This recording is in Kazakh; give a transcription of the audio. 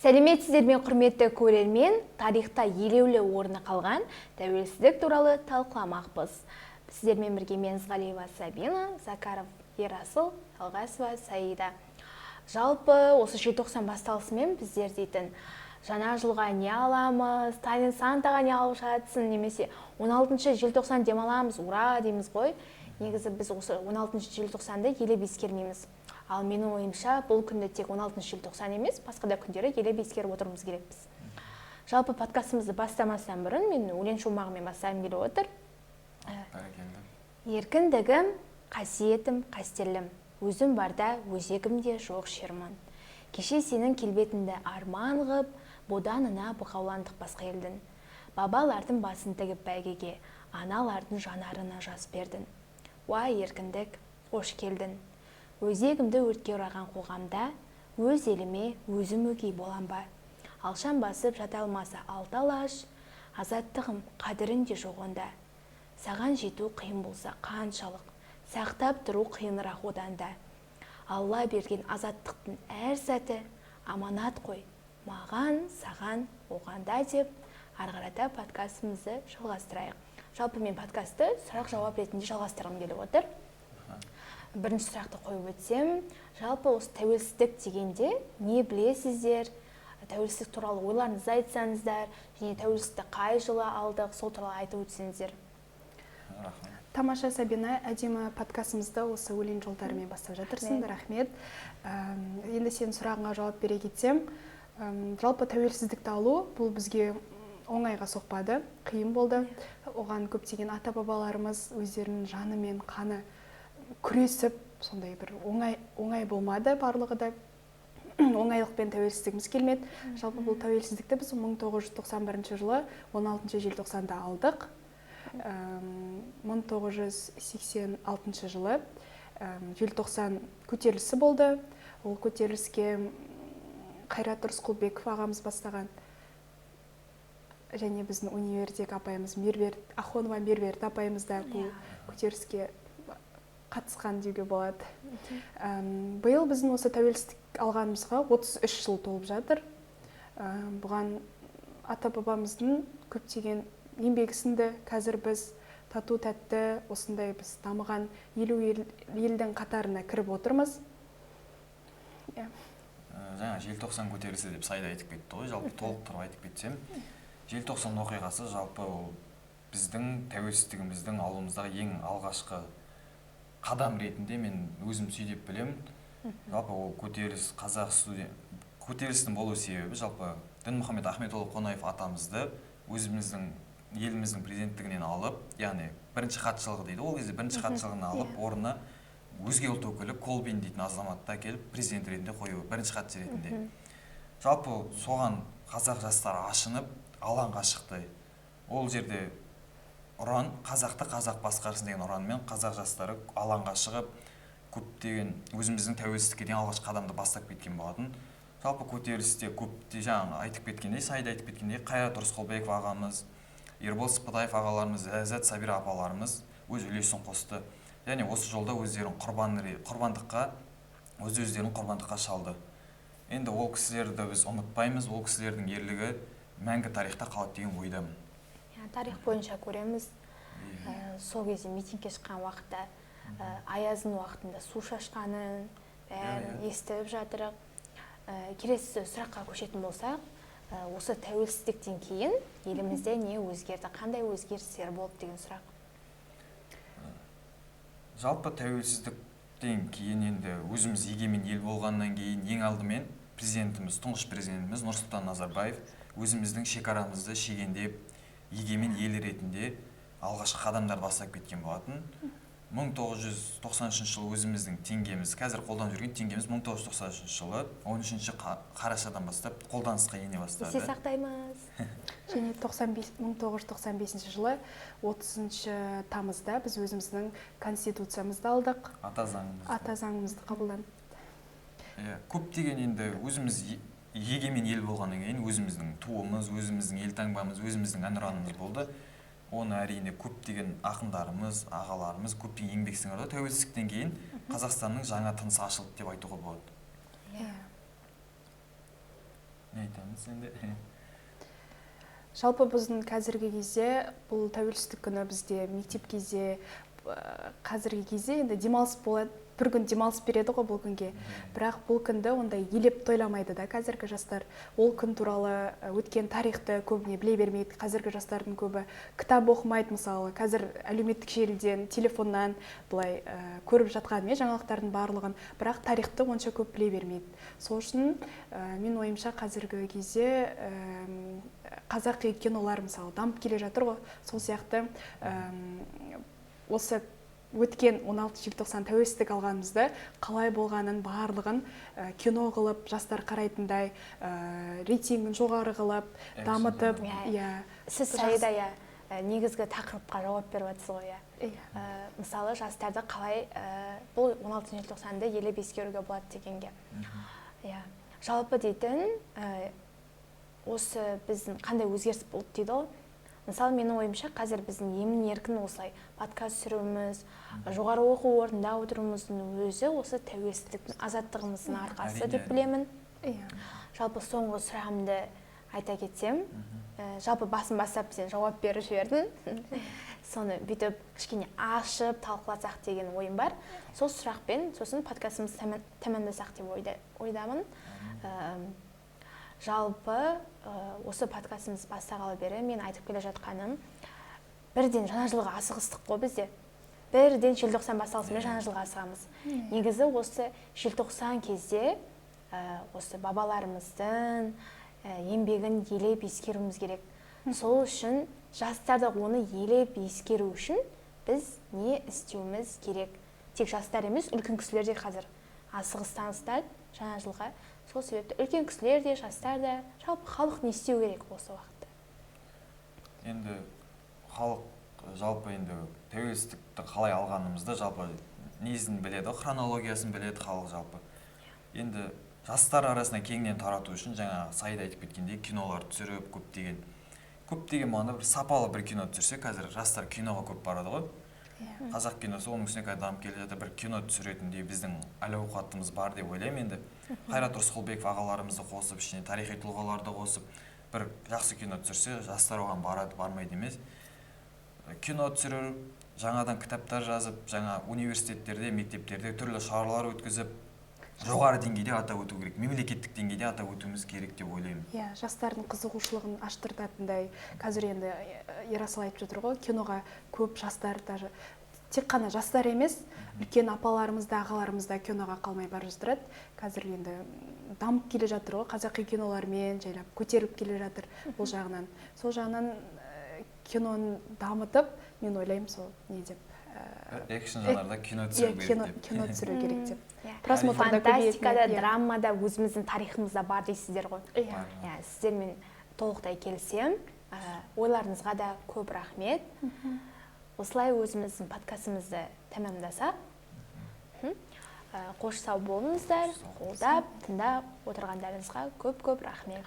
Сәлеметсіздер ме, құрметті көрермен! Тарихта елеулі орны қалған тәуелсіздік туралы талқыламақпыз. Сіздермен бірге мен, Зғалиева Сабина, Закаров Ерасыл, Талғасова Саида. Жалпы осы желтоқсан басталысымен біздер дейтін жаңа жылға не аламыз, Тайный Сантаға не алып жатсың, немесе 16 желтоқсан демаламыз, ура дейміз ғой. Негізі біз осы 16 желтоқсанды елеп ескермейміз. Ал менің ойымша, бұл күнді тек 16 желтоқсан емес, басқа да күндері елеп ескеріп отыруымыз керекпіз. Жалпы подкастымызды бастамастан бұрын мен өлең шумағымен бастағым келіп отыр. Бәрекелді. Еркіндігім, қасиетім, қастерлім, өзім барда өзегімде жоқ шерман. Кеше сенің келбетіңді арман ғып, боданына бұғауландық басқа елдің. Бабалардың басын тігіп бәйгеге, аналардың жанарына жас бердің. Уа, еркіндік, қош келдің! Өзегімді өртке ораған қоғамда өз еліме өзім өгей болам ба? Алшан басып жата алмаса алты алаш, азаттығым, қадірің де жоқ онда. Саған жету қиын болса қаншалық, сақтап тұру қиынырақ одан да. Алла берген азаттықтың әр сәті аманат қой, маған, саған, оған да деп ары қарата подкастымызды жалғастырайық. Жалпы мен подкастты сұрақ-жауап ретінде жалғастырғым келіп отыр. Бірінші сұрақты қойып өтсем, жалпы осы тәуелсіздік дегенде не білесіздер? Тәуелсіздік туралы ойларыңызды айтсаңыздар, және тәуелсіздікті қай жылы алдық, сол туралы айтып өтсеңіздер. Рахмет. Тамаша, Сабина, әдемі подкастымызды осы өлең жолдарымен бастап жатырсың, рахмет. Енді сенің сұрағыңа жауап бере кетсем, жалпы тәуелсіздікті алу бұл бізге оңайға соқпады, қиын болды. Оған көптеген ата-бабаларымыз өздерінің жаны мен қаны күресіп, сондай бір оңай болмады барлығы да. Оңайлықпен тәуелсіздігіміз келмеді. Жалпы бұл тәуелсіздікті біз 1991 жылы 16 желтоқсанда алдық. 1986 жылы желтоқсан көтерілісі болды. Ол көтеріліске Қайрат Рысқұлбеков ағамыз бастаған. Және біздің универдегі апайымыз Меруерт Ахонова, Меруерт апайымыз да бұл көтеріліске қатысқан деуге болады. Биыл біздің осы тәуелсіздік алғанымызға 33 жыл толып жатыр. Бұған ата-бабамыздың көптеген еңбегі сіңді. Қазір біз тату тәтті осындай біз дамыған 50 елдің қатарына кіріп отырмыз. Жаңа желтоқсан көтерілісі деп Саида айтып кетті ғой, жалпы толықтырып айтып кетсем, желтоқсан оқиғасы жалпы ол біздің тәуелсіздігіміздің алуымыздағы ең алғашқы қадам ретінде мен өзім сүйдеп білемін. Жалпы ол көтеріліс, қазақ студент көтерілістің болу себебі жалпы Дінмұхамед Ахметұлы Қонаев атамызды өзіміздің еліміздің президенттігінен алып, яғни бірінші хатшылығы дейді, ол кезде бірінші хатшылығын алып, орнына өзге ұлт өкілі Колбин дейтін азаматты әкеліп президент ретінде қою, бірінші хатшы ретінде. Жалпы соған қазақ жастары ашынып алаңға шықты. Ол жерде ұран қазақты қазақ басқарсын деген ұранмен қазақ жастары алаңға шығып, көптеген өзіміздің тәуелсіздікке деген алғашқы қадамды бастап кеткен болатын. Жалпы көтерілісте көпте жаңа айтып кеткендей, Саида айтып кеткендей, Қайрат Рысқұлбеков ағамыз, Ербол Сыпатаев ағаларымыз, Ләззат Сабира апаларымыз өз үлесін қосты. Және осы жолда өздерін құрбандыққа, өз өздерін құрбандыққа шалды. Енді ол кісілерді біз ұмытпаймыз, ол кісілердің ерлігі мәңгі тарихта қалады деген ойдамын. Тарих бойынша көреміз. Сол кезде митингке шыққан уақытта, аяздың уақытында су шашқанын бәрін естіп жатырық. Келесі сұраққа көшетін болсақ, осы тәуелсіздіктен кейін елімізде не өзгерді, қандай өзгерістер болды деген сұрақ. Жалпы тәуелсіздіктен кейін енді өзіміз егемен ел болғаннан кейін ең алдымен президентіміз, тұңғыш президентіміз Нұрсұлтан Назарбаев өзіміздің шекарамызды шегендеп, егемен ел ретінде алғашқы қадамдар бастап кеткен болатын. 1993 жылы өзіміздің теңгеміз, қазір қолданып жүрген теңгеміз 1993 жылы 13 қарашадан бастап қолданысқа ене бастады. Есте сақтаймыз. Және 1995 жылы 30 тамызда біз өзіміздің конституциямызды алдық. Ата заңымызды. Ата заңымызды қабылдандық. Көптеген енді өзіміз егемен ел болғаннан кейін өзіміздің туымыз, өзіміздің елтаңбамыз, өзіміздің әнұранымыз болды. Оны әрине көптеген ақындарымыз, ағаларымыз көптеген еңбек сіңірді. Тәуелсіздіктен кейін Қазақстанның жаңа тынысы ашылды деп айтуға болады. Не айтамыз енді? Жалпы біздің қазіргі кезде бұл тәуелсіздік күні бізде мектеп кезде, қазіргі кезде енді демалыс болады, бір күн демалыс береді ғой бұл күнге. Бірақ бұл күнді ондай елеп тойламайды да қазіргі жастар. Ол күн туралы өткен тарихты көбіне біле бермейді. Қазіргі жастардың көбі кітап оқымайды мысалы. Қазір әлеуметтік желіден, телефоннан былай көріп жатқанымен жаңалықтардың барлығын, бірақ тарихты онша көп біле бермейді. Сол үшін мен ойымша қазіргі кезде қазақи кинолар мысалы дамып келе жатыр ғой. Сол сияқты осы өткен 16 желтоқсан тәуелсіздік алғанымызды қалай болғанын барлығын кино қылып жастар қарайтындай, рейтингін жоғары қылып дамытып, иә. Сіз Саида, иә, негізгі тақырыпқа жауап беріп жатсыз ғой, иә. Мысалы, жастарды қалай бұл 16 желтоқсанды елеп ескеруге болады дегенге. Иә. Жалпы дейтін осы біздің қандай өзгеріс болды дейді ғой. Мысалы, менің ойымша, қазір біздің емін еркін осылай подкаст түсіруіміз, жоғары оқу орнында отыруымыздың өзі осы тәуелсіздіктің, азаттығымыздың арқасы деп білемін. Жалпы соңғы сұрағымды айта кетсем, жалпы басын бастап сен жауап беріп жібердің. Соны бүйтіп кішкене ашып талқыласақ деген ойым бар. Сол сұрақпен сосын подкастымызды тәмамдасақ деп ойдамын. Жалпы осы подкастымыз бастағалы бері мен айтып келе жатқаным, бірден жаңа жылға асығыстық қой бізде. Бірден желтоқсан басталысымен жаңа жылға асығамыз. Негізі осы желтоқсан кезде осы бабаларымыздың еңбегін елеп ескеруіміз керек. Сол үшін жастарды оны елеп ескеру үшін біз не істеуіміз керек? Тек жастар емес, үлкен кісілер де қазір асығыстаныстады жаңа жылға. Сол себепті үлкен кісілер де, жастар да, жалпы халық не істеу керек осы уақытта? Енді халық жалпы енді тәуелсіздікті қалай алғанымызды жалпы несін біледі, хронологиясын біледі халық жалпы. Енді жастар арасына кеңінен тарату үшін жаңа Саида айтып кеткендей кинолар түсіріп, көптеген мағынада бір сапалы бір кино түсірсе, қазір жастар киноға көп барады ғой. Қазақ киносы оның үстіне қазір дамып келе жатыр, бір кино түсіретіндей біздің әл-ауқатымыз бар деп ойлаймын енді. Қайрат Рысқұлбеков ағаларымызды қосып, ішіне тарихи тұлғаларды қосып, бір жақсы кино түсірсе, жастар оған барады, бармайды емес. Кино түсіру, жаңадан кітаптар жазып, жаңа университеттерде, мектептерде түрлі шаралар өткізіп, жоғары деңгейде атап өту керек, мемлекеттік деңгейде атап өтуіміз керек деп ойлаймын. Иә, жастардың қызығушылығын аштыртатындай. Қазір енді Ерасыл айтып жатыр ғой, киноға көп жастар, даже тек қана жастар емес, үлкен апаларымыз да, ағаларымыз да киноға қалмай барып жатырады. Қазір енді дамып келе жатыр ғой, қазақи кинолармен жайлап көтеріліп келе жатыр бұл жағынан. Сол жағынан киноны дамытып, мен ойлаймын сол не деп. Экшн жанрда кино түсіру керек деп. Кино түсіру керек деп. Просмотрда фантастикада, драмада өзіміздің тарихымызда бар дейсіздер ғой. Иә, сіздермен толықтай келісемін. Ойларыңызға да көп рахмет. Осылай өзіміздің подкастымызды тәмамдасақ. Қош сау болыңыздар. Қолдап, тыңдап отырғандарыңызға көп-көп рахмет.